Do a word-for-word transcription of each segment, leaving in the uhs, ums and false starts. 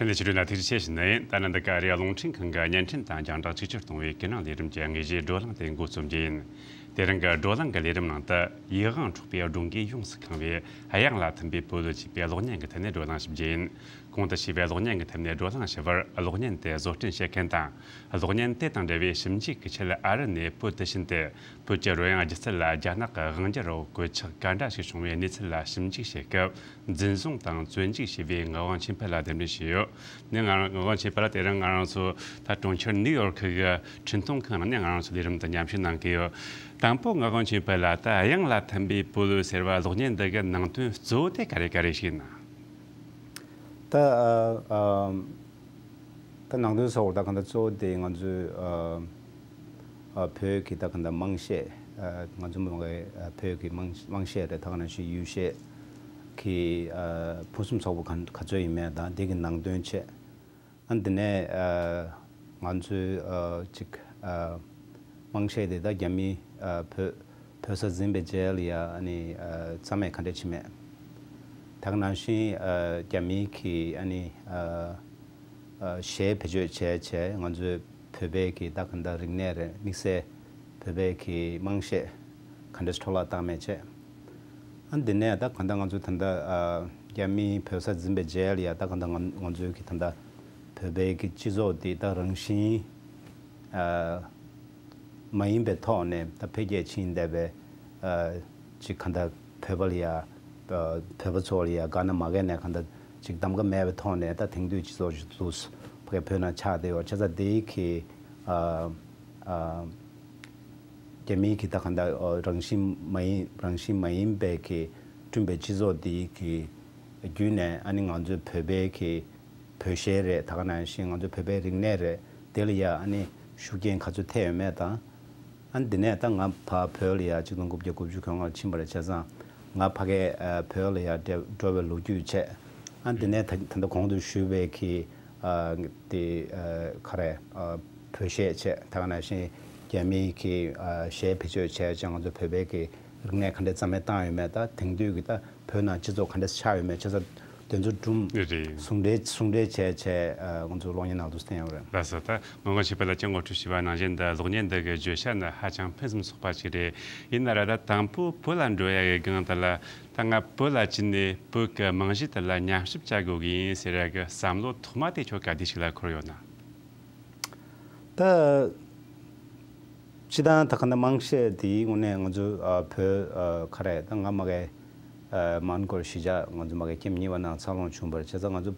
ལས་ཕྱི་དྲོ་ན་ཐེངས་ཆེ་ཞིག་ནི་ཡིན། ད་ནི་འདི་ག་རེ་རླུང་འཕྲིན་ཁང་གི་བརྙན་འཕྲིན་དང་རྒྱང་བསྒྲགས་ཆིག་སྒྱུར་གཏོང་བའི་ཀུན་གླེང་ལས་རིམ་གྱི་དངོས་གཞིའི་བགྲོ་གླེང་དེ་འགོ་རྩོམ་རྒྱུ་ཡིན། དེ་རིང་གི་བགྲོ་གླེང་གི་ལས་རིམ་ནང་དུ་ཡིད་དབང་འཕྲོག་པའི་སྒྲོམ་གྱིས་ཡོངས་སུ་ཁེངས་པའི་གཡང་ལ་ཐིམ་པའི་སྤོ་ལོ་ཅེས་པའི་གློག་བརྙན་གྱི་ཐད་ནས་བགྲོ་གླེང་ཞིབ་རྒྱུ་ཡིན། གོང་དུ་ཞུས་པའི་གློག་བརྙན་གྱི་ཐད་ནས་བགྲོ་གླེང་ཞུ་བར། གློག་བརྙན་དེ་བཟོ་སྐྲུན་བྱེད་མཁན་དང་། གློག་བརྙན་དེ་དང་འབྲེལ་བའི་ཞིབ་འཇུག་གི་ཆེད་ཨ་རི་ནས་བོད་དུ་ཕྱིན་ཏེ། བོད་ཀྱི་རོལ་དབྱངས་སྒྱུ་རྩལ་ལ་རྒྱ་ནག་གི་དབང་སྒྱུར་འོག་གོད་ཆག་ག་འདྲ་ཞིག་བྱུང་བའི་གནས་ཚུལ་ལ་ཞིབ་འཇུག་བྱེད་སྐབས། འཛིན་བཟུང་དང་བཙོན་འཇུག་བྱས་པའི་ངག་དབང་ཆོས་འཕེལ་ལ་གདན་འདྲེན་བྱས་ཡོད། ནས་ང་རང་ངག་དབང་ཆོས་འཕེལ་ལ་དེ་རིང་ང་རང་ཚོ་ད་གྲོང་ཁྱེར་ནིའུ་ཡོར་ཁི་གི་འཕྲིན་གཏོང་ཁང་ནང་ནས་ང་རང་ཚོ་ལས་རིམ་དུ་མཉམ་ཞུགས་གནང་གི་ཡོད། དང་པོ་ངག་དབང་ཆོས་འཕེལ་ལ་ད་གཡང་ལ་ཐིམ་པའི་སྤོ་ལོ་ཟེར་བ་གློག་བརྙན་འདི་གི་ནང་དོན་གཙོ་བོ་དེ་ག་རེ་ག་རེ་ཞིག་ཡིན་ན། ད་ཨ་ཨ་ད་ནང་དོན་ཚོགས་ད་གང་ལྟར་གཙོ་བོ་དེ་ང་ཚོས་ཨ་ཨ་བོད་ཀྱི་ད་གང་ལྟར་དམངས་གཞས། ཨ་ང་ཚོ་མ་གི་ཨ་བོད་ཀྱི་དམངས་དམངས་གཞས་རེད། ད་ག་ནང་བཞིན་ཡུལ་གཞས་ཀྱི་ཨ་ཕུན་སུམ་ཚོགས་པ་ག་ག་ཚོད་ཡིན་མེད་དང་དེ་གི་ནང་དོན་བྱས། ཨ་འདི་ནས་ཨ་ང་ཚོའི་ཨ་ཅིག་ཨ་དམངས་གཞས་དེ་ད་རྒྱ་མིའི་ཨ་བོད་བོད་ས་འཛིན་པའི་རྗེས་ལ་ཡ་ཨ་ནི་ཨ་རྩ་མེད་ག་འདྲ་བྱེད་མེད། ད་ག་ནང་བཞིན་ཨ་རྒྱ་མིའི་གི་ཨ་ནི་ཨ་ཨ་གཞས་བེད་སྤྱོད་བྱས་བྱས་ང་ཚོའི་བོད་པའི་གི་ད་ག་འདྲ་རིག་གནས་རེད། དམིགས་བསལ་བོད་པའི་གི་དམངས་གཞས་ག་འདྲ་འཕྲོ་བརླག་བཏང་མེད་བྱས། ཨ་འདི་ནས་ད་ག་འདྲ་ང་ཚོའི་ད་ལྟ་ཨ་རྒྱ་མིའི་བོད་ས་འཛིན་པའི་རྗེས་ལ་ཡ་ད་ག་འདྲ་ང་ང་ཚོའི་གི་ད་ལྟ་བོད་པའི་གི་སྤྱི་ཚོགས་འདི་ད་རང་བཞིན་ཨ་མ་ཡིན་པའི་ཐོག་ནས་ད་འཕེལ་རྒྱས་ཕྱིན་བསྡད་པའི་ཨ་ཅིག་ག་འདྲ་བོད་པ་ལ་ཡ་ཨ་བོད་པ་ཚོ་ལ་ཡ་དགའ་ན་མ་དགའ་ནས་ག་འདྲ་ཅིག་གདམ་ག་མེད་པའི་ཐོག་ནས་ད་དེང་དུས་སྤྱི་ཚོགས་ཤིག་འདུག་ཕ་གི་བོད་ནང་ཆགས་བསྡད་ཡོད། བྱས་ཙང་དེའི་གི་ཨ་ཨ་རྒྱ་མིའི་གི་ད་ག་འདྲ་ཨ་རང་བཞིན་མ་ཡིན་རང་བཞིན་མ་ཡིན་པའི་གི་བསྐྲུན་པའི་སྤྱི་ཚོགས་འདིའི་གི་བརྒྱུད་ནས་ཨ་ནི་ང་ཚོའི་བོད་པའི་གི་བོད་གཞས་རེད། ད་ག་ནང་བཞིན་ང་ཚོའི་བོད་པའི་རིག་གནས་རེད། དེ་ལ་ཡ་ཨ་ནི་ཤུགས་རྐྱེན་ག་ཚོད་ཐེབས་ཡོད་མེད་དང་། ཨ་ནི་འདི་ནས་ད་ང་ཕར་བོད་ལ་ཡ་ཆིག་སྟོང་དགུ་བརྒྱ་དགུ་བཅུ་གོ་ལྔ་ལ་ཕྱིན་པ་རེད། བྱས་ཙང་ང་ཕ་གིར་ཨ་བོད་ལ་ཡ་འགྲོ་འགྲོ་བའི་ལོ་རྒྱུས་བྱས། ཨ་ནི་འདི་ནས་ད་ད་ལྟ་གོང་དུ་ཞུས་པའི་གི་ཨ་དེ་ཨ་ག་རེ་ཨ་བོད་གཞས་བྱས། ད་ག་ནང་བཞིན་རྒྱ་མིའི་གི་ཨ་གཞས་བེད་སྤྱོད་བྱས་ཙང་ང་ཚོ་བོད་པའི་གི་རིག་གནས་ག་འདྲ་རྩ་མེད་བཏང་ཡོད་མེད། ད་དེང་དུས་ཀྱི་ད་བོད་ནང་སྤྱི་ཚོགས་ག་འདྲ་ཆགས་ཡོད་མེད། བྱས་ཙང་དེ་ཚོ་སྒྲུང་རེད། ཟུང་འབྲེལ་ཟུང་འབྲེལ་བྱས་བྱས་ཨ་ང་ཚོ་གློག་བརྙན་ནང་དུ་བསྟན་ཡོད་རེད། ལགས་སོ། ད་ངག་དབང་ཆོས་འཕེལ་ལགས་ཀྱིས་ངོ་སྤྲོད་ཞུས་པ་ནང་བཞིན་ད་གློག་བརྙན་འདི་གི་བརྗོད་བྱ་ནི་ཧ་ཅང་ཕུན་སུམ་ཚོགས་པ་ཞིག་རེད། ཡིན་ན་ར་ད་དང་པོ་བོད་ལ་འགྲོ་ཡ་གི་སྒང་དེ་ལ་ད་ང་བོད་ལ་ཕྱིན་ནས་བོད་ཀྱི་རྨང་གཞི་དེ་ལ་ཉམས་ཞིབ་བྱ་དགོས་ཀྱི་ཡིན་ཟེར་ཡ་གི་བསམ་བློ་ཐོག་མ་དེ་ཁྱོད་ག་དུས་ཤིག་ལ་འཁོར་ཡོད་ན། ད་སྤྱི་བཏང་ད་ག་ནང་དམངས་གཞས་དེའི་ངོས་ནས་ང་ཚོ་ཨ་བོད་ཨ་ག་རེ་ད་ང་མ་གི་ཨ་མོན་གྷོ་གཞིས་ཆགས་ང་ཚོ་མ་གི་ཁྱིམ་གཉིས་པ་ནང་འཚར་ལོངས་བྱུང་བ་རེད། བྱས་ཙང་ང་ཚོ་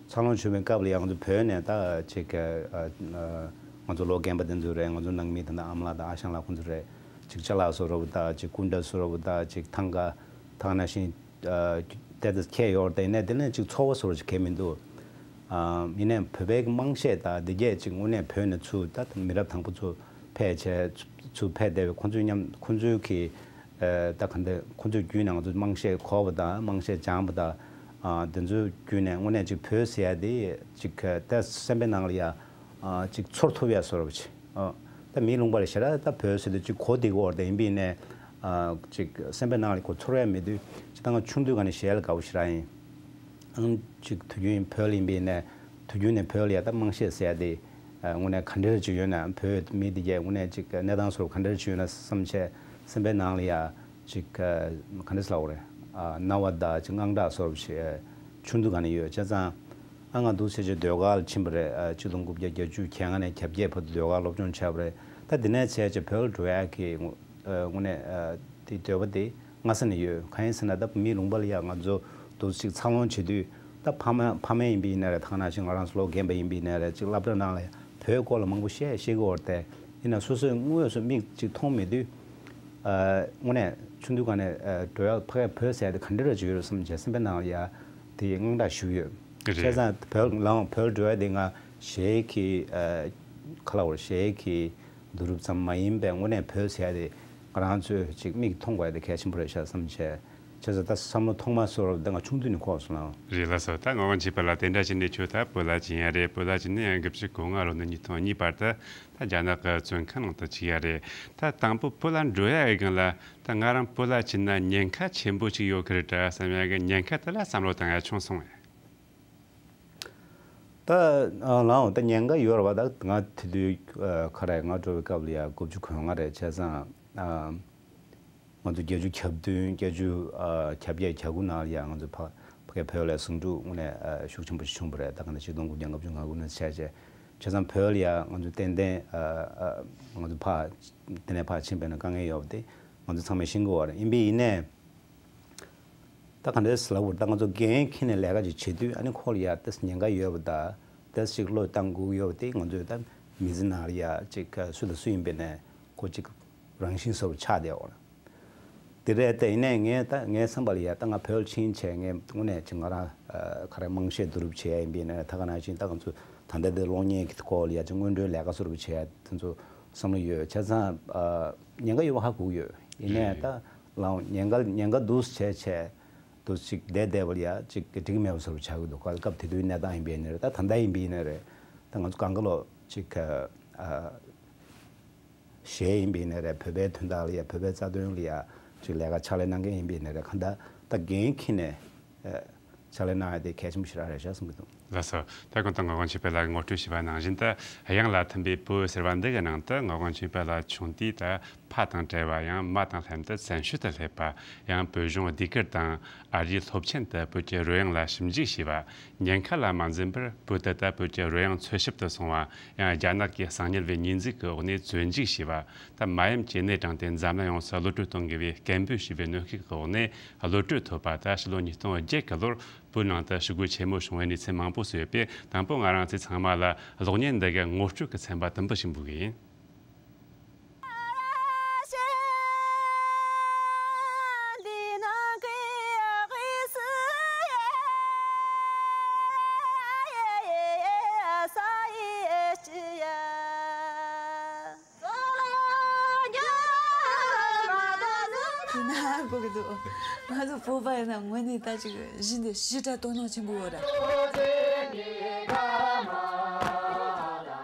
འཚར་ལོངས་བྱུང་བའི་སྐབས་ལ་ཡང་ང་ཚོ་བོད་ནས་ད་ཅིག་ཨ་ཨ་ང་ཚོ་ལོ་རྒན་པ་དེ་ཚོ་རེད། ང་ཚོ་ནང་མི་ད་ལྟ་ཨ་མ་ལགས་དང་ཨ་ཞང་ལགས་ཁོང་ཚོ་རེད། ཅིག་ཅ་ལག་བཟོ་རབས་ད་ཅིག་སྐུ་འདྲ་བཟོ་རབས་ད་ཅིག་ཐང་ག་ད་ག་ནང་བཞིན་ཨ་དེ་ཚོ་ཁྱེར་ཡོང་བ་རེད། ཡིན་ནའི་དེ་ནས་ཅིག་ཚོར་བ་བཟོ་འདྲ་ཅིག་གང་ཡང་མི་འདུག་ཨ་ཡིན་ནའི་བོད་པའི་དམངས་གཞས་ད་འདི་གས་ཅིག་དངོས་གནས་བོད་ནས་ཚུར་ད་མི་རབས་དང་པོ་ཚོ་ཕེབས་བྱས་ཚུར་ཕེབས་བསྡད་པའི་ཁོང་ཚོའི་མཉམ་ཁོང་ཚོའི་གི་ཨ་ད་ག་འདྲ་ཁོང་ཚོའི་བརྒྱུད་ནས་ང་ཚོ་དམངས་གཞས་གོ་བ་དང་དམངས་གཞས་སྦྱངས་པ་དང་ཨ་དེ་ཚོའི་བརྒྱུད་ནས་དངོས་གནས་ཅིག་བོད་ཟེར་ཡ་དེ་ཅིག་ད་སེམས་པའི་ནང་ལ་ཡ་ཨ་ཅིག་ཚོར་ཐུབ་ཡ་བཟོ་འདྲ་ཅིག་ཨ་ད་མིའི་ལུང་པ་ལ་ཞེ་དྲག་ད་བོད་ཟེར་དུས་ཅིག་གོ་བདེ་གི་འོར་ད་ཡིན་པ་ཡིན་ནའི་ཨ་ཅིག་སེམས་པའི་ནང་ལ་ཁོ་ཚོར་ཡ་མེད་དུས་ཅིག་ད་ང་ཆུང་དུས་ག་ནས་གཞས་ལ་དགའ་བོ་ཞེ་དྲག་ཡིན། ཨང་ཅིག་དུས་རྒྱུན་བོད་ལ་ཡིན་པ་ཡིན་ནའི་དུས་རྒྱུན་ནས་བོད་ལ་ཡ་ད་དམངས་གཞས་ཟེར་ཡ་དེ་ཨ་དངོས་གནས་ག་འདྲ་ཅིག་ཡོད་ན་བོད་མི་དེ་གས་དངོས་གནས་ཅིག་གནས་སྟངས་བཟོ་འདྲ་ག་འདྲ་ཅིག་ཡོད་ན་བསམ་བྱས་སེམས་པའི་ནང་ལ་ཡ་ཅིག་ག་འདྲ་ཟེར་ལབ་དགོས་རེད། ཨ་སྣང་བ་དང་ཅིག་དངངས་སྐྲག་བཟོ་འདྲ་ཅིག་ཆུང་དུས་ག་ནས་ཡོད། བྱས་ཙང་ཨ་ང་འདུག་སེ་བྱས་ཟློས་གར་ལ་ཕྱིན་པ་རེད། ཨ་ཆིག་སྟོང་དགུ་བརྒྱ་བརྒྱད་ཅུ་གྱ་ལྔ་ནས་གྱ་བརྒྱད་བར་དུ་ཟློས་གར་སློབ་སྦྱོང་བྱས་པ་རེད། ད་དེ་ནས་བྱས་བྱས་བོད་ལ་འགྲོ་ཡག་གི་དངོས་གནས་དེ་འདོད་པ་དེ་སྔ་ས་ནས་ཡོད། གང་ཡིན་ཟེར་ན་ད་མིའི་ལུང་པ་ལ་ཡ་ང་ཚོ་འདུག་ཅིག་འཚར་ལོངས་བྱེད་དུས་ད་ཕ་མ་ཕ་མ་ཡིན་པ་ཡིན་ན་རེད། ད་ག་ནང་བཞིན་ང་རང་ཚོ་ལོ་རྒན་པ་ཡིན་པ་ཡིན་ན་རེད། ཅིག་སློབ་གྲྭ་ནང་ལ་ཡ་བོད་སྐོར་ལ་མང་པོ་བཤད་ཤེས་ཀྱི་ཡོད་རེད་དེ། ཡིན་ན་སོ་སོས་དངོས་སུ་མིག་ཅིག་མཐོང་མེད་དུས་ཨ་དངོས་གནས་ཆུང་དུས་ག་ནས་ཨ་འགྲོ་ཡག་ཕ་གིར་བོད་ཟེར་ཡ་དེ་ག་འདྲ་ར་ཅིག་ཡོད་རེད་བསམ་བྱས་སེམས་པའི་ནང་ལ་ཡ་དེ་དངངས་སྐྲག་ཞེ་པོ་ཡོད། རེད། བྱས་ཙང་བོད་ལའང་བོད་འགྲོ་ཡ་དེ་ང་གཞས་ཀྱི་ཨ་ག་ལབ་དགོས་རེད། གཞས་ཀྱི་བསྡུ་རུབ་ཙམ་མ་ཡིན་པའི་དངོས་གནས་བོད་ཟེར་ཡ་དེ་ང་རང་ཚོས་ཅིག་མིག་མཐོང་དགོས་ཡ་དེ་གལ་ཆེན་པོ་རེད་ཤག་བསམ་བྱས། བྱས་ཙང་ད་བསམ་བློ་ཐོག་མ་བཟོ་འདྲ་ང་ཆུང་དུས་ནས་འཁོར་སོང་ལ། རེད་ལགས་སོ། ད་ངག་དབང་ཆོས་འཕེལ་ལགས་དེ་འདྲ་བྱས་ནས་ཁྱོད་ད་བོད་ལ་ཕྱིན་ཡ་རེད། བོད་ལ་ཕྱིན་ནས་ཡང་དགུ་བཅུ་གོ་ལྔ་ལོ་ནས་ཉིས་སྟོང་གཉིས་བར་དུ་ད་རྒྱ་ནག་གི་བཙོན་ཁང་ནང་དུ་བཅུག་ཡ་རེད། ད་དང་པོ་བོད་ལ་འགྲོ་ཡ་གི་སྒང་ལ་ད་ང་རང་བོད་ལ་ཕྱིན་ན་ཉེན་ཁ་ཆེན་པོ་ཞིག་ཡོད་གི་རེད་དྲ་བསམ་ཡ་གི་ཉེན་ཁ་དེ་ལ་བསམ་བློ་བཏང་ཡ་བྱུང་སོང་ངས། ད་ཨ་ལའང་ད་ཉེན་ཁ་ཡོད་རེད་བ། ད་ང་དེ་དུས་ཨ་ག་རེ་ང་འགྲོ་བའི་སྐབས་ལ་ཡ་དགུ་བཅུ་གོ་ལྔ་རེད། བྱས་ཙང་ཨ་ང་ཚོ་བརྒྱད་ཅུ་གྱ་བདུན་བརྒྱད་ཅུ་ཨ་གྱ་བརྒྱད་གྱ་དགུ་ནང་ལ་ཡ་ང་ཚོ་ཕ་ཕ་གི་བོད་ལ་ཟིང་འཁྲུག་དངོས་གནས་ཨ་ཤུགས་ཆེན་པོ་ཞིག་བྱུང་བ་རེད། ད་ག་ནང་བཞིན་ཆིག་སྟོང་དགུ་བརྒྱ་ལྔ་བཅུ་ང་དགུ་ནས་བྱས་བྱས་བྱས་ཙང་བོད་ལ་ཡ་ང་ཚོ་ཏན་ཏན་ཨ་ཨ་ང་ཚོ་ཕ་དེ་ནས་ཕར་ཕྱིན་པའི་ནང་དཀའ་ངལ་ཡོད་པ་དེ་ང་ཚོ་ཚང་མས་ཤེས་ཀྱི་ཡོད་རེད། ཡིན་པས་ཡིན་ནས། ད་ག་འདྲས་ལབ་དགོས་རེད། ད་ང་ཚོ་འགན་འཁྱེར་ནས་ལས་ཀ་ཅིག་བྱེད་དུས་ཨ་ནི་ཁོ་ལ་ཡ་ཏོག་ཙམ་ཉེན་ཁ་ཡོད་པ་དང་ཏོག་ཙམ་ཅིག་བློས་བཏང་དགོས་ཀྱི་ཡོད་པ་དེ་ང་ཚོས་ད་མི་ཚེ་ནང་ལ་ཡ་ཅིག་སུ་དང་སུ་ཡིན་པའི་ནས་ཁོ་ཅིག་རང་བཞིན་བཟོ་བ་ཆགས་བསྡད་ཡོད་རེད། དེ་རེད། དེ་ཡིན་ནས་ངས་ད་ངའི་བསམ་པ་ལ་ཡ་ད་ང་བོད་ཕྱིན་བྱས་ངས་དངོས་གནས་ཅིག་ང་རང་ག་རེ་དམངས་གཞས་བསྡུ་རུབ་བྱེད་ཡ་ཡིན་པའི་ནས་ད་ག་ནང་བཞིན་ད་ང་ཚོ་ད་ལྟ་དེ་གློག་བརྙན་གྱི་སྐོར་ལ་ཡ་ཅིག་སྔོན་འགྲོའི་ལས་ཀ་བཟོ་རུབ་བྱེད་ཡ་དེ་ཚོ་བསམ་བློ་ཡོད། བྱས་ཙང་ཉེན་ཁ་ཡོད་པ་ཧ་གོ་གི་ཡོད། ཡིན་ནས་ད། ལའང་ཉེན་ཁ་ཉེན་ཁ་འདུག་བྱས་བྱས་འདུག་ཅིག་བསྡད་བསྡད་པ་ལ་ཡ་ཅིག་འགྲིག་མེད་པ་བཟོ་འདྲ་ཆགས་ཀྱི་འདུག་སྐབས་དེ་དུས་གནས་སྟངས་ཡིན་པའི་ནི་རེད། ད་ད་ལྟ་ཡིན་པའི་ནི་རེད། ད་ང་ཚོ་གང་ག་ལོ་ཅིག་ཨ་གཞས་ཡིན་པའི་ནི་རེད། བོད་པའི་དོན་དག་ལ་ཡ་བོད་པའི་རྩ་དོན་ལ་ཡ་ཅིག་ལས་ཀ་ཕྱག་ལས་གནང་མཁན་ཡིན་པའི་ནི་རེད། གང་ལྟར་ད་འགན་འཁྱེར་ནས་ཨ་ཕྱག་ལས་གནང་ཡ་དེ་གལ་ཆེན་པོ་ཞེ་དྲག་རེད་ཤག་བསམ་གྱི་འདུག་ལགས་སོ། ད་གོང་དུ་ངག་དབང་ཆོས་འཕེལ་ལགས་ཀྱིས་ངོ་སྤྲོད་བྱས་པ་ནང་བཞིན་དུ་དབྱངས་ལ་ཐིམ་པའི་བོད་ཟེར་བ་འདི་གི་ནང་དུ་ངག་དབང་ཆོས་འཕེལ་ལགས་ཆུང་དུས་ད་ཕ་དང་བྲལ་བ། ཡང་མ་དང་ལྷན་དུ་བཙན་བྱོལ་དུ་སླེབས་པ། ཡང་བོད་གཞུང་ཟློས་གར་དང་ཨ་རིའི་སློབ་ཆེན་དུ་བོད་ཀྱི་རོལ་དབྱངས་ལ་ཞིབ་འཇུག་བྱས་པ། ཉེན་ཁ་ལ་མ་འཛེམས་པར་བོད་དུ་ད་བོད་ཀྱི་རོལ་དབྱངས་འཚོལ་ཞིབ་ཏུ་སོང་བ། ཡང་རྒྱ་ནག་གི་གསང་ཉུལ་བའི་ཉེས་འཛུགས་ཀྱི་འོག་ནས་བཙོན་འཇུག་བྱས་པ། ད་མ་ཡུམ་གྱི་སྣེ་དྲངས་ཏེ་འཛམ་གླིང་ཡོངས་སུ་གློད་གྲོལ་གཏོང་དགོས་པའི་སྐད་འབོད་བྱས་པའི་གནོན་ཤུགས་ཀྱི་འོག་ནས་གློད་གྲོལ་ཐོབ་པ། ད་ཕྱི་ལོ་ཉིས་སྟོང་བརྒྱད་གི་ལོར་བོད་ནང་དུ་ཞི་རྒོལ་ཆེན་མོ་བྱུང་བའི་གནས་ཚུལ་མང་པོ་ཞིག་ཡོད་པས། དང་པོ་ང་རང་ཚོས་ཚང་མ་ལ་གློག་བརྙན་འདི་གི་ངོ་སྤྲོད་ཀྱི་ཚན་པ་དུམ་བུ་ཞིག་འབུལ་གི་ཡིན། དེ་ན་གོ་གི་འདུག་ང་ཚོ་བོད་པ་ཡིན་ན་དངོས་གནས་ད་ཅིག་གཞི་འདི་ཞེ་དྲག་དོ་སྣང་ཆེན་པོ་ཡོད་ར།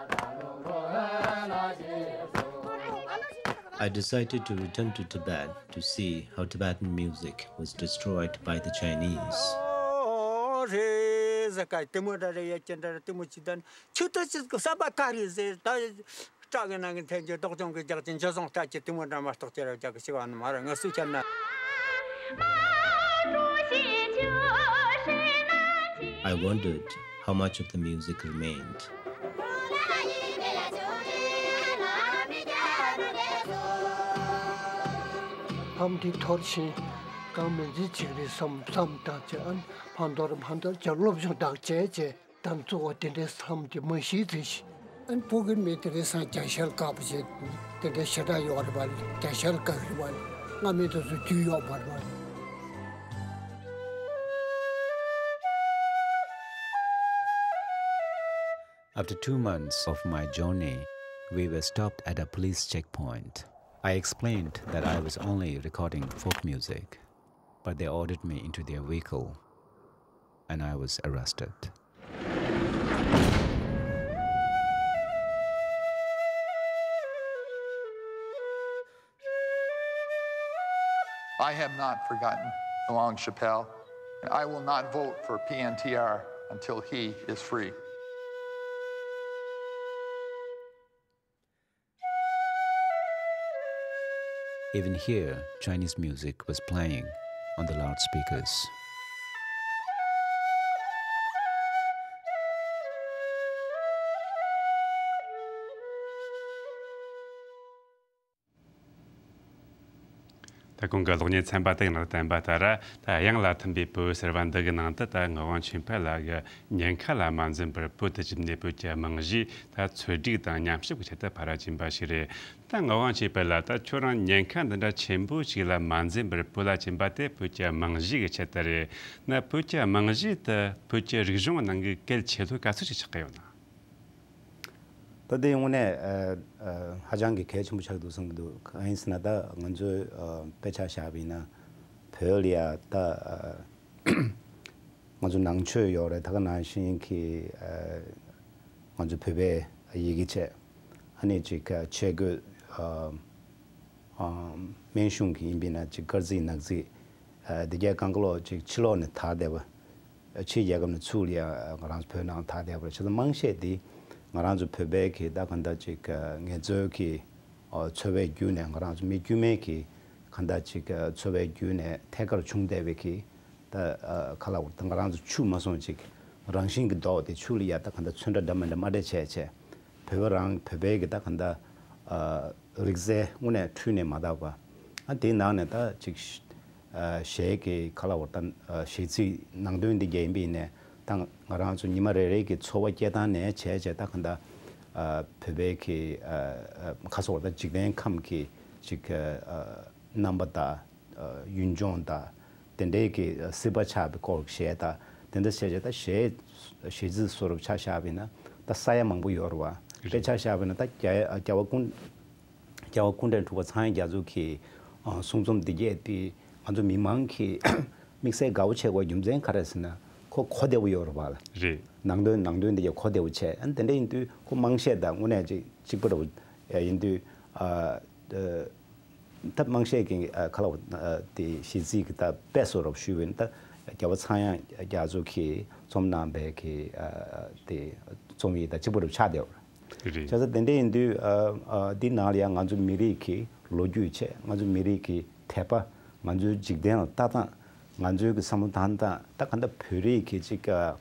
I decided to return to Tibet to see how Tibetan music was destroyed by the Chinese. རེད་ཟེར་ཀ་དེ་མོ་འདྲ་རེད། ཡ་ཅི་འདྲ་རེད། དེ་མོ་ཅི་ད་ནི་ཆུ་ཐུར་ཅི་གི་ས་པ་ཀ་རེད་ཟེར། ད་སྐྲག་གི་ན་གི་འཐེན་གྱི་རྡོག་ཅོང་གི་རྒྱག་གྱི་འཇུ་བཟུང་སྤྲད་ཀྱི་དེ་མོ་འདྲ་མ་གཏོགས་ཅི་ར་རྒྱག་གི་ཞིག་བ་ནི་མ་རེད། ངས་སུ་ཁྱེར་ན། I wondered how much of the music remained. ཕམ་དེ་འཐོར་ཕྱིན་གང་མིན་འཛིན་ཅིག་རེད་བསམ་བསམ་དང་བཅས། ཨན་ཕ་འདོར་ཕ་འདོར་བྱས། སློབ་སྦྱོང་དག་བྱས་བྱས། དང་གཙོ་བོ་དེ་འདྲའི་བསམ་གྱི་མི་ཤེས་ཚེ་ཤི། ཨན་ཕོ་གི་མི་དེ་རེ་སང་རྒྱ་ཤར་དཀར་པོ་བྱས་དེ་འདྲའི་ཞེ་དྲག་ཡོད་རེད་པ། རྒྱ་ཤར་དཀར་རེད་པ། ང་མི་དེ་ཚོ་རྒྱུས་ཡོད་པ་རེད་པ། After two months of my journey, we were stopped at a police checkpoint. I explained that I was only recording folk music, but they ordered me into their vehicle and I was arrested. I have not forgotten Luang Chappelle, and I will not vote for P N T R until he is free. Even here, Chinese music was playing on the loudspeakers. ད་གོང་གི་གློག་བརྙན་ཚན་པ་དེའི་ནང་བསྟན་པ་ལྟར། ད་དབྱངས་ལ་ཐིམ་པའི་བོད་ཟེར་བ་འདི་གི་ནང་དུ་ད་ངག་དབང་ཆོས་འཕེལ་ལགས་ཀྱིས་ཉེན་ཁ་ལ་མ་འཛེམས་པར་བོད་དུ་བཅུག་ནས་བོད་ཀྱི་རྨང་གཞི་ད་འཚོལ་སྒྲིག་དང་ཉམས་ཞིབ་ཀྱི་ཆེད་དུ་ཕར་ཕྱིན་པ་ཞིག་རེད། ད་ངག་དབང་ཆོས་འཕེལ་ལགས། ད་ཁྱོད་རང་ཉེན་ཁ་འདི་འདྲ་ཆེན་པོ་ཞིག་ལ་མ་འཛེམས་པར་བོད་ལ་ཕྱིན་པ་དེ་བོད་ཀྱི་རྨང་གཞི་གི་ཆེད་དུ་རེད། ན་བོད་ཀྱི་རྨང་གཞི་དེ་བོད་ཀྱི་རིག་གཞུང་ནང་གི་གལ་ཆེ་ཤོས་ག་ཚོད་ཅིག་ཆགས་ཀྱི་ཡོད་ན། ད་དེ་དངོས་གནས་ཨ་ཨ་ཧ་ཅང་གི་གལ་ཆེན་པོ་ཆགས་འདུག་བསམ་གྱི་འདུག་གང་ཡིན་ཟེར་ན། ད་ང་ཚོས་ཨ་དཔེ་ཆ་བཞག་པ་ཡིན་ན་བོད་ལ་ཡ་ད་ཨ་ང་ཚོ་ནང་ཆོས་ཡོད་རེད། ད་ག་ནང་བཞིན་གྱི་ཨ་ང་ཚོ་བོད་པའི་ཡི་གེ་བྱས། ཨ་ནི་ཅིག་ཆས་གོས། ཨ་ཨ་སྨན་གཞུང་གི་ཡིན་པ་ཡིན་ན་ཅིག་སྐར་རྩིས་ནག་རྩིས། ཨ་དེ་གའི་གང་ག་ལོག་ཅིག་ཕྱི་ལོགས་ནས་དར་བསྡད་པ། ཕྱིའི་རྒྱལ་ཁབ་ནས་ཚུར་ལ་ཡ་ང་རང་ཚོ་བོད་ནང་དར་བསྡད་པ་རེད། བྱས་ཙང་དམངས་གཞས་འདི་ང་རང་ཚོ་བོད་པའི་གི་ད་ག་འདྲ་ཅིག་ངལ་རྩོལ་གྱི་འཚོ་བའི་བརྒྱུད་ནས་ང་རང་ཚོ་མི་དཀྱུས་མའི་གི་ག་འདྲ་ཅིག་འཚོ་བའི་བརྒྱུད་ནས་ཐད་ཀར་བྱུང་བསྡད་པའི་གི་ད་ག་ལ་བར་ད་ང་རང་ཚོ་ཆུ་མ་སོང་ཅིག་རང་བཞིན་གྱི་མདོག་དེ་ཆུ་ལ་ཡ་ད་ག་འདྲ་ཚོན་ཁྲ་འདྲ་མི་འདྲ་མ་འདྲ་བྱས་བྱས་བོད་པ་རང་བོད་པའི་གི་ད་ག་འདྲ་རིག་རྩལ་དངོས་གནས་འཁྲུལ་ནས་མ་དག་པ། ཨ་དེའི་ནང་ནས་ད་ཅིག་གཞས་ཀྱི་ག་ལ་བར་ད་གཞས་ཚིག་ནང་དོན་འདི་རྒྱ་ཡིན་པ་ཡིན་ནས་ད་ང་རང་ཚོ་ཉི་མ་རེ་རེ་གི་འཚོ་བ་སྐྱེལ་སྟངས་ནས་བྱས་བྱས་ད་ག་འདྲ་བོད་པའི་གི་ཁ་སོགས་ད་འཇིག་རྟེན་ཁམས་ཀྱི་ཅིག་རྣམ་པ་དང་ཡུལ་ལྗོངས་དང་དེ་འདྲའི་གི་སྲིད་པ་ཆགས་པའི་སྐོར་གཞས་དང་དེ་འདྲ་བྱས་བྱས་ད་གཞས་གཞས་ཚིག་བཟོ་རབས་ཆ་བཞག་པ་ཡིན་ན་ད་ས་ཡ་མང་པོ་ཡོད་རེད་བ། དཔེ་ཆ་བཞག་པ་ཡིན་ན་ད་རྒྱལ་རྒྱལ་བ་ཀུན་རྒྱལ་བ་སྐུ་ཕྲེང་དྲུག་པ་ཚངས་དབྱངས་རྒྱ་མཚོ་གི་གསུང་རྩོམ་འདི་གས་དེ་ང་ཚོ་མི་མང་གིས་དམིགས་བསལ་དགའ་བོ་བྱེད་དགོས་རྒྱུ་མཚན་ག་རེ་ཟེར་ན་ཁོ་གོ་བདེ་བོ་ཡོད་རེད་བ། རེད། ནང་དོན་ནང་དོན་འདི་གས་གོ་བདེ་བོ་བྱས། ཨ་ནི་དེ་འདྲ་ཡིན་དུས་ཁོ་དམངས་གཞས་དང་དངོས་གནས་ཅིག་གཅིག་པ་འདྲ་བོ་ཡིན་དུས་ཨ། ད་དམངས་གཞས་ཀྱི་ག་ལ་དེ་གཞས་ཚིག་གི་ད་དཔེ་བཟོ་རབས་ཞུས་པ་ཡིན་ན་ད་རྒྱལ་བ་ཚངས་དབྱངས་རྒྱ་མཚོ་གིས་རྩོམ་གནང་བའི་གི་དེ་རྩོམ་ཡིག་དང་གཅིག་པ་འདྲ་བོ་ཆགས་བསྡད་ཡོད་རེད། རེད། བྱས་ཙང་དེ་འདྲ་ཡིན་དུས་ཨ་ཨ་འདི་ནང་ལ་ཡང་ང་ཚོ་མི་རིགས་ཀྱི་ལོ་རྒྱུས་བྱས། ང་ཚོ་མི་རིགས་ཀྱི་དད་པ། ང་ཚོའི་འཇིག་རྟེན་ལ་ལྟ་སྟངས། ང་ཚོའི་གི་བསམ་བློ་བཏང་སྟངས། ད་ག་འདྲ་བོད་རིགས་ཀྱི་ཅིག་ཨ་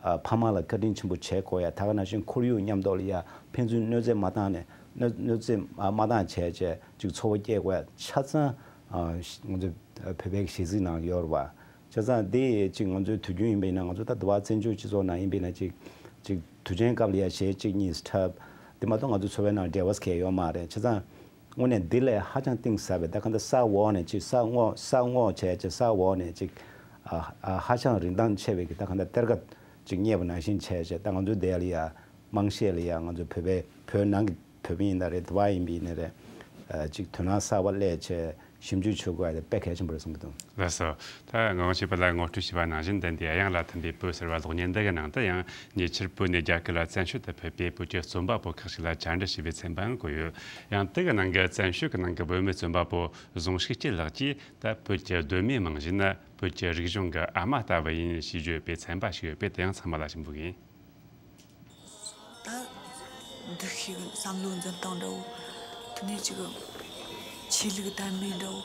ཨ་ཕ་མ་ལ་བཀའ་དྲིན་ཆེན་པོ་བྱེད་དགོས་ཡ། ད་ག་ནང་བཞིན་ཁོར་ཡུག་མཉམ་དུ་ལ་ཡ་ཕན་ཚུན་གནོད་འཚེ་མ་བཏང་ནས་གནོད་གནོད་འཚེ་མ་མ་བཏང་བྱས་བྱས་ཅིག་འཚོ་བ་སྐྱེལ་དགོས་ཡ། ཆ་ཚང་ཨ་ང་ཚོ་བོད་པའི་གཞས་ཚིག་ནང་ཡོད་རེད་བ། བྱས་ཙང་དེ་ཅིག་ང་ཚོའི་དུས་རྒྱུན་ཡིན་པ་ཡིན་ན་ང་ཚོ་ད་དུ་བ་བཙན་བྱོལ་སྤྱི་ཚོགས་ནང་ཡིན་པ་ཡིན་ན་ཅིག་ཅིག་དུས་ཆེན་སྐབས་ལ་ཡ་གཞས་གཅིག་གཉིས་འཁྲབ། དེ་མ་གཏོགས་ང་ཚོའི་འཚོ་བའི་ནང་འབྲེལ་བ་གང་ཡང་ཡོད་མ་རེད། བྱས་ཙང་དངོས་གནས་འདི་ལས་ཧ་ཅང་གཏིང་ཟབ་པའི་ད་ག་འདྲ་ས་འོག་ནས་ཅིག་ས་སྔོག་ས་སྔོག་བྱས་ཅིག་ས་འོག་ནས་ཅིག་ཨ་ཨ་ཧ་ཅང་རིན་ཐང་ཆེ་བའི་གི་ད་ག་འདྲ་གཏེར་ཁ་ཅིག་རྙེད་པ་ནང་བཞིན་བྱས་བྱས། ད་ང་ཚོའི་འདི་ལ་ཡ་དམངས་གཞས་ལ་ཡ་ང་ཚོ་བོད་པའི་བོད་ནང་གི་བོད་པ་ཡིན་ན་རེད། དུ་བ་ཡིན་པ་ཡིན་ན་རེད། ཨ་ཅིག་དོ་སྣང་གསར་པ་སླེབས་བྱས་ཞིབ་འཇུག་བྱེད་དགོས་ཡ་དེ་དཔེ་གལ་ཆེན་པོ་རེད་བསམ་གྱི་འདུག་ལགས་སོ། ད་ངག་དབང་ཆོས་འཕེལ་ལགས་ངོ་སྤྲོད་བྱས་པ་ནང་བཞིན་ད་འདི་དབྱངས་ལ་ཐིམ་པའི་བོད་ཟེར་བ་གློག་བརྙན་འདི་གི་ནང་དུ་ཡང་ཉེ་ཆར་བོད་ནས་རྒྱ་གར་ལ་བཙན་བྱོལ་དུ་ཕེབས་པའི་བོད་ཀྱི་རྩོམ་པ་པོ་ཁག་ཅིག་ལ་བཅར་འདྲི་བྱས་པའི་ཚན་པའང་བཀོད་ཡོད། ཡང་དེ་གི་ནང་གི་བཙན་བྱོལ་གྱི་ནང་གི་བོད་མི་རྩོམ་པ་པོ་ཟུང་ཤུགས་སྐྱིད་ལགས་ཀྱིས་ད་བོད་ཀྱི་གདོད་མའི་རྨང་གཞི་ནི་བོད་ཀྱི་རིག་གཞུང་གི་ཨ་མ་ལྟ་བུ་ཡིན་ཞེས་བརྗོད་པའི་ཚན་པ་ཞིག་ཡོད་པས་དེ་ཡང་ཚང་མ་ལ་ཞིབ་འཇུག་ཡིན། ད་འདུ་ཤེས་བསམ་བློ་འཛིན་སྟངས་འདྲ་བོ། དེ་ནས་ཅིག་ཆོས་ལུགས་དད་མོས་འདྲ་བོ།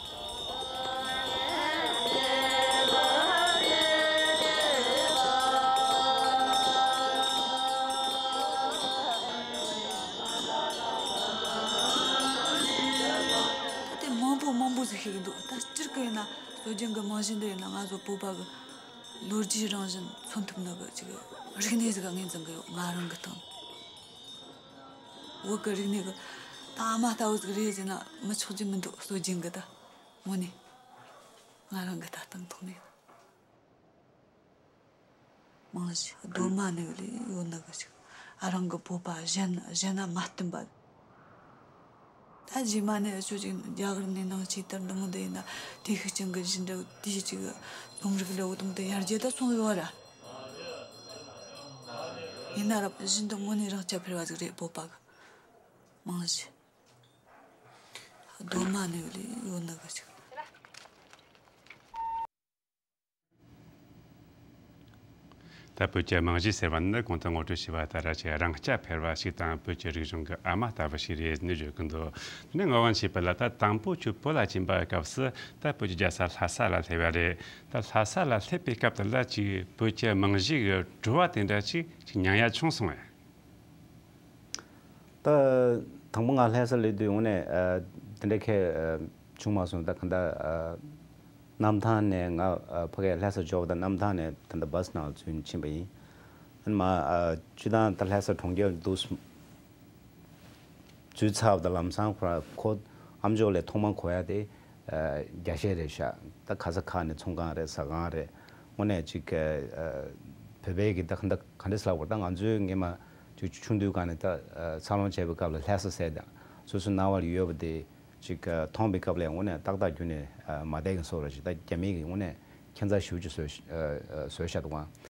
ད་དེ་མང་པོ་མང་པོ་ཟིག་ཤེས་ཀྱི་འདུག་ད་སྤྱིར་གི་ཡིན་ན་སྲོལ་རྒྱུན་གི་རྨང་གཞི་འདི་ཡིན་ན་ང་ཚོ་བོད་པ་གི་ལོ་རྒྱུས་རང་བཞིན་མཚོན་ཐུབ་ནི་གི་ཅིག་རིག་གནས་ཟིག་ངོས་འཛིན་གི་ཡོད། ང་རང་གི་སྟེང་ནས་བོད་གི་རིག་གནས་གི་ད་ཨ་མ་ལྟ་བུ་ཟིག་རེད་ཟེར་ན་མི་ཆོག་རྒྱུ་མི་འདུག་སྲོལ་རྒྱུན་གི་ད་དངོས་གནས་ང་རང་གི་ལྟ་སྟངས་ཐོག་ནས། རྨང་གཞི་གདོད་མ་ནས་ལས་ཡོད་ནི་གི་ཅིག་ཨ་རང་གི་བོད་པ་གཞན་གཞན་ན་མ་བསྟུན་པ། ད་རྗེས་མ་ནས་ཨ་ཅོ་ཅིག་རྒྱ་གར་ནས་ནང་ཆོས་དར་འདི་མོ་འདི་ཡིན་ན་དེ་ཤུགས་ཅན་གི་བཞིན་འདྲ་དེ་ཅིག་རྩོམ་རིག་ལ་འོ་དང་དེ་ཡར་རྒྱས་ད་སོང་ཡོད་ར། ཡིན་ན་ར་བཞིན་འདི་དངོས་གནས་རང་རྐྱ་འཕེར་བ་ཟིག་རེད། བོད་པ་གི་རྨང་གཞི་གདོད་མ་ནས་ལས་ཡོད་ནི་གི་ཅིག་ད་བོད་ཀྱི་རྨང་གཞི་ཟེར་བ་ནི་གོང་དུ་ངོ་སྤྲོད་བྱས་པ་ལྟར་ཅིག་རང་རྐྱ་འཕེར་བ་ཞིག་དང་བོད་ཀྱི་རིག་གཞུང་གི་ཨ་མ་ལྟ་བུ་ཞིག་རེད་ནི་བརྗོད་ཀྱི་འདུག་དེ་ནས་ངག་དབང་ཆོས་འཕེལ་ལགས་ད་དང་པོ་ཁྱོད་བོད་ལ་ཕྱིན་པའི་སྐབས་སུ་ད་བོད་ཀྱི་རྒྱལ་ས་ལྷ་ས་ལ་སླེབས་པ་རེད། ད་ལྷ་ས་ལ་སླེབས་པའི་སྐབས་དེ་ལ་ཅིག་བོད་ཀྱི་རྨང་གཞི་གི་བྲོ་བ་དེ་འདྲ་ཅིག་ཅིག་མྱང་ཡ་བྱུང་སོང་ངས། ད་དང་པོ་ང་ལྷ་ས་སླེབས་དུས་དངོས་གནས་ཨ་དེ་འདྲ་ཁས་ཨ་བྱུང་མ་སོང་། ད་ག་འདྲ་ཨ་གནམ་ཐང་ནས་ང་ཨ་ཕ་གིར་ལྷ་ས་འབྱོར་བ་དང་གནམ་ཐང་ནས་ད་ལྟ་བཱས་ནང་ཚུར་ཕྱིན་པ་ཡིན། ཨ་ནི་མ་ཨ་སྤྱིར་བཏང་ད་ལྷ་ས་གྲོང་ཁྱེར་འདུག་འཛུལ་ཚར་བ་དང་ལམ་སང་ཁོ་ར་ཁོ་ཨ་མཆོག་ལས་ཐོག་མར་གོ་ཡ་དེ་ཨ་རྒྱ་གཞས་རེད་ཤག་ད་ག་ས་ག་ནས་ཚོང་ཁང་རེད། ཟ་ཁང་རེད། དངོས་གནས་ཅིག་ཨ་བོད་པའི་གི་ད་ག་འདྲ་ག་འདྲ་ཟེར་ལབ་དགོས་རེད། ད་ང་ཚོའི་སྔས་མ་ཅིག་ཆུང་དུས་སྒང་ནས་ད་ཨ་འཚར་ལོངས་བྱས་པའི་སྐབས་ལ་ལྷ་ས་ཟེར་དང་སོ་སོའི་རྣ་བ་ལ་ཡོད་པ་དེ་ཅིག་ཨ་མཐོང་བའི་སྐབས་ལ་དངོས་གནས་ཏག་ཏག་རྒྱུད་ནས་ཨ་མ་བསྡད་མཁན་བཟོ་འདྲ་ཅིག་ད་རྒྱ་མི་གིས་དངོས་གནས་ཁྱད་མཚར་ཞེ་པོ་ཅིག་བཟོས་ཨ་ཨ་བཟོས་བཞག་འདུག་ག